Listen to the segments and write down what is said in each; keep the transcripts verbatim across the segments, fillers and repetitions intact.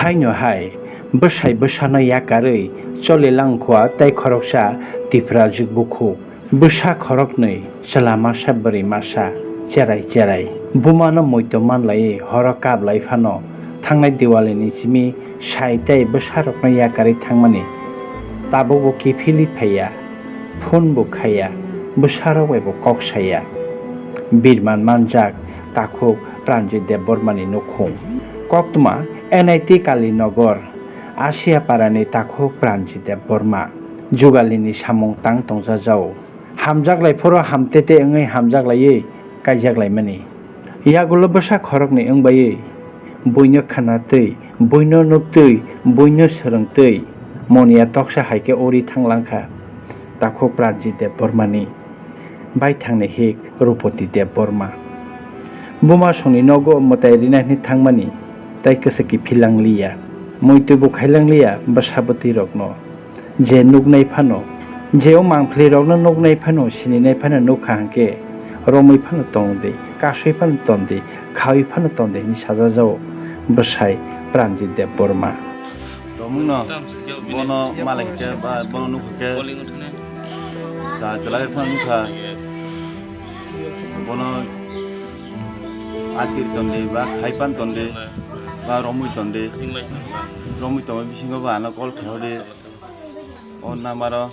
Haino hai bwsai bwsano yakarwi cholilang khua tei khoroksa Tiprajwk bukhuk. Bwsa khoroknwi chwla masa bwrwi masa cherai cherai. Bumano muitu manlaiwi horo kaplai phano thangnai Diwalini simi sai tei bwsarokno yakarwi thangmani tabukbo kiphilwi phaiya, phone bo khaiya, bwsarok bai bo kok saya. Birman manjak takhuk Pranjit Debbarmani nukhung. Koktwma N I T Kalinagar, Asiaparani takhuk Pranjit Debbarma. Jugalini samung tang tongjajago. Hamjaklai phoro hamtete wngwi hamjaklaiwi kaijaklaimani. Yagulo bwsa khoroknwi wngbai buino khwnatwi, buino nuktwi, buino swrwngtwi Moniya toksa hai khe uri thanglangkha takhuk Pranjit Debbarmani baithangni hik Rupoti Debbarma. Buma songni nogo mwtai rina hwnwi thangmani tei kwchwk kiphillangliya. Muitu bo khailangliya bwsa bwtwi rokno. Je nuknai phano, je o mangphlirokno nuknai phano, sininai phano nukha hwnkhe, romwi phano tongdi, kasui phano tongdi, khaui phano tongdi hwnwi sajajago bwsai Pranjit Debbarma. Romwino bono malai khe ba bono nukha khe cha chwla khe phano nukha. Bono atir tongdi ba khai pan tongdi ba romwi tongdi, romwi tongma bisingo bo ano call khaidi. O number o,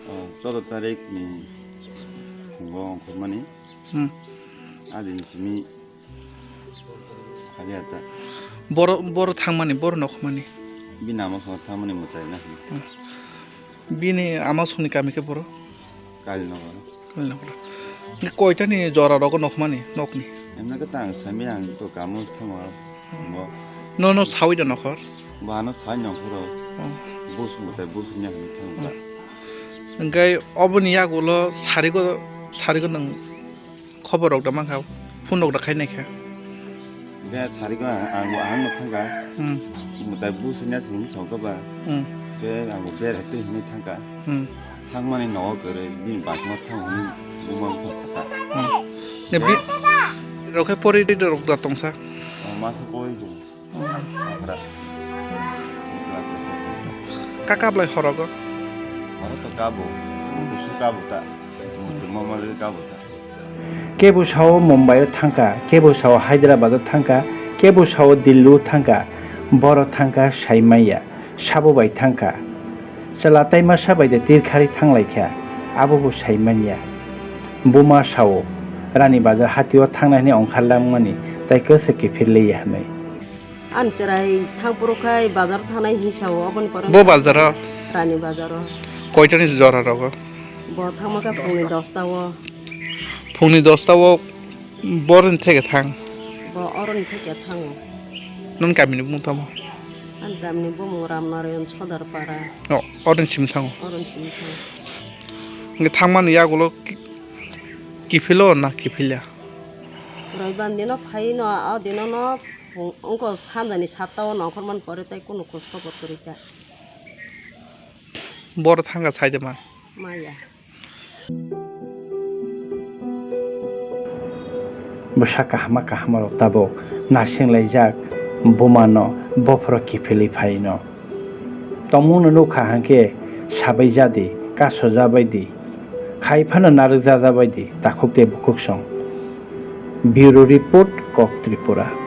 o, choudo tarik ni phungo ongkhormani. Hmm. Adini simi khali ata. Boro, boro thangmani, boro nokhmani. Bini ama song thangmani mwtai na. Hmm. Bini ama songni kami khe boro? Kalinagar. Kalinagar. Koitani jora rogo nokhmani nokni? Emna khe tang sami ang to kamo thango. Hmm. Bo. No, no, sawi da nokhor? Bo ano sai nokhoro. Hmm. Bus mutai bus nya hwnwi thang ta. Hmm. Hwnkhe oboni yagulo sarigo, sarigo nang khobor rok da mankha, phone rok da khai naikha. Be sarigo ang, ang, ang no thangkha. Hmm. Mutai bus nya hwnwi thangkha ba. Hmm. Be ang ber hati hwnwi thangkha. Hmm. Thangmani nogo kwrwi, bini bakno thang hwnwi buma bwkha sakha. Hmm. Ne bi-, rok khe pori rok da tongsa? O, masa pori do. Hmm. Okra. Ka kablai horogo? Horo to kabo. Kusu kabo ta. Mutu mama le kabo ta. Kebo sao Mumbai o thangkha, kebo sao Hyderabad o thangkha, kebo sao Delhi o thangkha, boro thangkha saimanya. Sabo bai thangkha. Chwla tai masa bai de tirkhari thanglaikha, abo bo sai manya. Buma sao, Rani Bazar hatio thangnai hwnwi ongkharlangmani, tai kwswk kiphilliya hwnwi. Ani chwrai thang phuru khai bazar thangnai hwnwi sao, oboni pore. Bo bazaro? Rani Bazaro. Koitani jora rogo? Bo thangma khe phungni dosta o. Phungni dosta o? Boroni theke thang. Bo oroni theke thango. Noni kamini bumung tamo? Ani kamini bumung Ramnarayan Sodarpara. O, oroni simi thango. Oroni simi thango. Hwnkhe thangmani yagulo ki-, kiphilo na kiphilya? Roiban dino phaino, o dino no phung, wngkha sanjani satta o nongkhormani pore tai kunu khoj khobor kwrwi kha. Boro thangkha saide man. Maya. Bwsa kahama kahama rok tabuk nasing laijak buma no bophoro kiphilwi phai no. Tongmung no nukha hwnkhe sabai jadi, kaso jabai di, khai phano narwk jajabai di takhuk tei bukhuk song. Bureau Report, Kok Tripura.